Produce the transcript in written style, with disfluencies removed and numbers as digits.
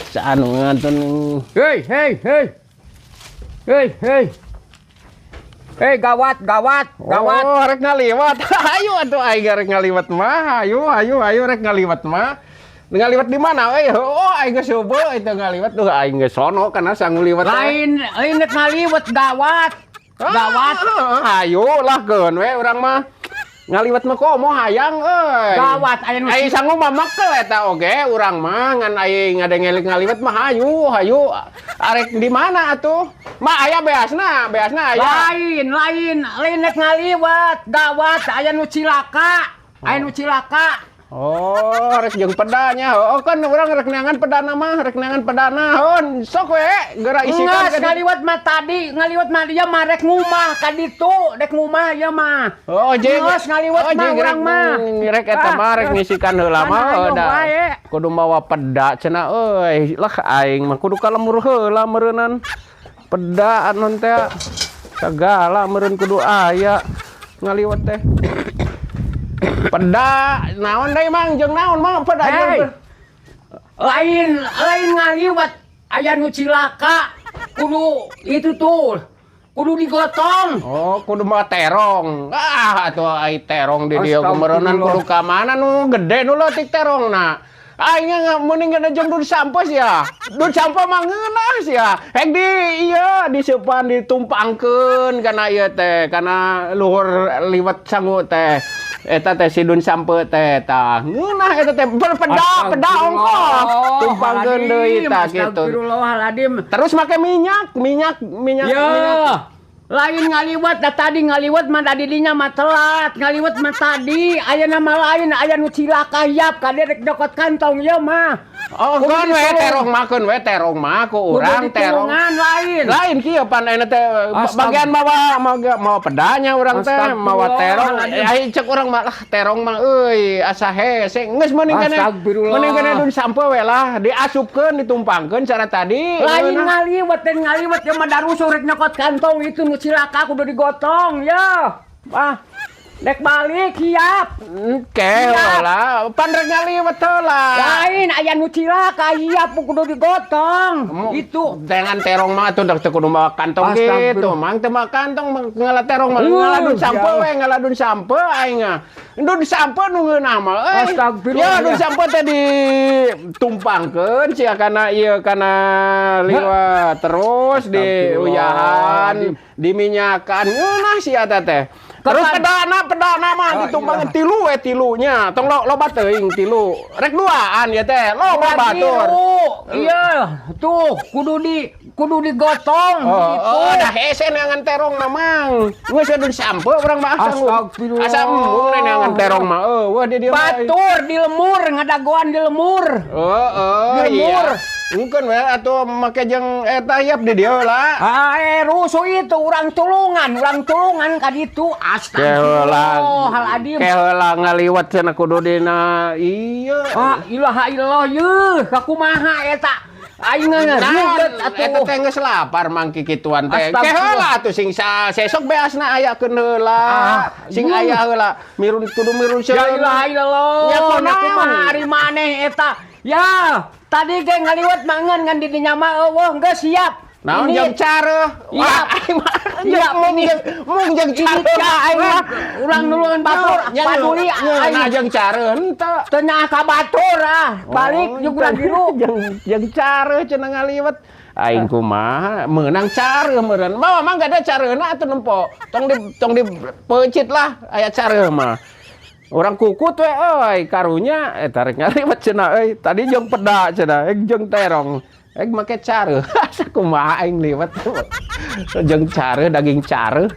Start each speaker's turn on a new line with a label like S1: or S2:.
S1: Sa anu nganton.
S2: Hei, hei, hei. Hei, hei. Hei, gawat, gawat, gawat.
S1: Oh, rek ngaliwat. Ayo atuh, aing rek ngaliwat mah. Ayo, ayo, ayo rek ngaliwat mah. Ngaliwat di mana euy? Oh, aing geus euweuh itu ngaliwat tuh, aing geus sono kana sangu liwat teh.
S2: Lain, lain rek ngaliwat, gawat. Gawat.
S1: Ah, ayo lah, keun we urang mah. Ngaliwat mah komo hayang euy.
S2: Gawat aya nu
S1: Ai sangu mah mekel eta oge urang mah, ngan ai ngadengelik ngaliwat mah hayu, hayu. Arek di mana atuh? Mah aya beasna, beasna aya.
S2: Lain, lain, lain rek ngaliwat, gawat aya nu cilaka. Aya nu cilaka.
S1: Oh, rek jeung pedanya. Oh, kan urang rek neangan pedana mah, rek neangan pedana. Oh, sok we geura isikan
S2: Nges
S1: ka.
S2: Ngaliwat mah tadi, ngaliwat mah dia mah rek ngumah ka ditu, rek ngumah ieu mah.
S1: Oh, jeung
S2: Geus ngaliwat
S1: oh,
S2: mah
S1: jeung
S2: urang mah.
S1: Rek eta mah rek ngisikan heula mah
S2: Mana ayo
S1: da.
S2: Wae.
S1: Kudu mawa peda cenah euy. Lah, aing mah kudu ka lembur heula meureunnan. Peda anu teh sagala meureun kudu aya ngaliwat teh. Peda naon deui, Mang? Jeung naon, Mang, peda jeung
S2: Hei. Lain, lain ngaliwat, aya nu cilaka. Kudu itu tuh. Kudu digotong.
S1: Oh, kudu mah terong. Ah, atuh ai terong di dieu
S2: Astagfirullah.
S1: kumeureunan kudu ka mana nu gede nu leutik terongna. Aing nggak mending gede jeung dun sampeu ya. Dun sampeu mah ngeunah sia. Hek di ieu diseupan, ditumpangkeun kana ieu teh, kana luhur liwet sangu teh. Eta teh si dun sampeu teh tah. Ngeunah eta teh peda peda ongkoh. Tumpangkeun deui tah kitu.
S2: Astagfirullahaladzim.
S1: Terus make minyak, minyak, minyak,
S2: Ya.
S1: Minyak.
S2: Lain ngaliwat da tadi, ngaliwat mah da didinya mah telat, ngaliwat mah tadi aya nama lain, aya nu cilaka, hiap kade rek nyokot kantong ieu mah.
S1: Oh,
S2: Kudu
S1: keun we
S2: ditulung.
S1: Terong mah, keun we terong mah ku
S2: Kudu
S1: urang terong.
S2: ditulungan lain.
S1: Lain kieu pan ayeuna teh
S2: Astag-
S1: bagian mawa mawa mawa pedanya urang teh, mawa terong.
S2: Astagfirullahaladzim.
S1: Ai cek urang mah lah terong mah euy asa hese. Geus mending keneh
S2: Astagfirullah.
S1: mending keneh dun sampeu we lah, diasupkeun, ditumpangkeun cara tadi.
S2: Lain
S1: Ngeunah.
S2: ngaliwat dan ngaliwat ya mah darusuh rek nyokot kantong itu nu cilaka kudu digotong ya. Ah, rek balik hiap.
S1: Engke
S2: Siap.
S1: lah, pan rek ngaliwet heula.
S2: Lain aya nu cilaka, hiap kudu digotong. Itu.
S1: Dengan terong mah atuh teu kudu mawa kantong
S2: Astagfirullah.
S1: gitu. Mang teu mawa kantong mah ngala terong mah ngaladun sampeu we, ngaladun sampeu aing mah. Dun sampeu nu ngeunah mah euy.
S2: Astagfirullah.
S1: Ya, dun sampeu teh ditumpangkeun sia kana ieu, kana liwet, terus diuyahan, diminyakan, ngeunah sia teh teh. Terus
S2: Kapan?
S1: Pedana, pedana mah ditumpangkeun tilu we, tilunya. Tong lo loba teuing tilu. Rek duaan ya teh, loba batur.
S2: Tilu. Iya, tuh kudu digotong
S1: Oh,
S2: gitu.
S1: oh, dah hese neangan terong na, Mang. Geus dun sampeu urang mah asa.
S2: Astagfirullah.
S1: Asa embung neangan terong mah. Eueuh di dieu mah.
S2: Batur di lemur, ngadagoan di lemur.
S1: Oh,
S2: Di
S1: iya.
S2: lemur.
S1: Mungkin we atuh make jeung eta hiap di dieu lah.
S2: Ah, rusuh itu urang tulungan ka ditu.
S1: Keheula.
S2: Astagfirullahaladzim.
S1: Keheula ngaliwat cenah kudu dina ieu.
S2: Ah, ilaha illallah yeuh, kakumaha eta? Aing ribet
S1: Nah, eta
S2: atuh.
S1: teh geus lapar, Mang, kikituan teh.
S2: Astagfirullah.
S1: Keheula atuh sing sesok beasna ayakeun heula.
S2: Ah,
S1: Sing
S2: yuh.
S1: aya heula. Mirun kudu mirun.
S2: Ya ilaha illallah.
S1: Ya, kunaon?
S2: Kumaha ari maneh eta? Ya, tadi ge ngaliwat mangan ngan di dinya mah euweuh, geus siap.
S1: Naon
S2: Ini-
S1: jeung careuh?
S2: Iya.
S1: Wah, aing mah
S2: Iya,
S1: mung
S2: ini.
S1: jeung mung jeung
S2: Ini
S1: careuh.
S2: ya aing mah urang nulungan batur, paduli aing.
S1: Nah, jeung careuh henteu.
S2: Teu nyaah ka batur ah, balik
S1: Oh,
S2: jeung urang biru.
S1: Jeung jeung careuh cenah ngaliwet. Aing kumaha meunang careuh meureun. Mah mah ada careuhna atuh nempo. Tong di peuncit lah aya careuh mah. Urang kukut we euy karunya eta rek ngaliwet cenah euy. Tadi jeung peda cenah, jeung terong. Make careuh. Asa kumaha aing liwet. Jeung careuh, daging careuh.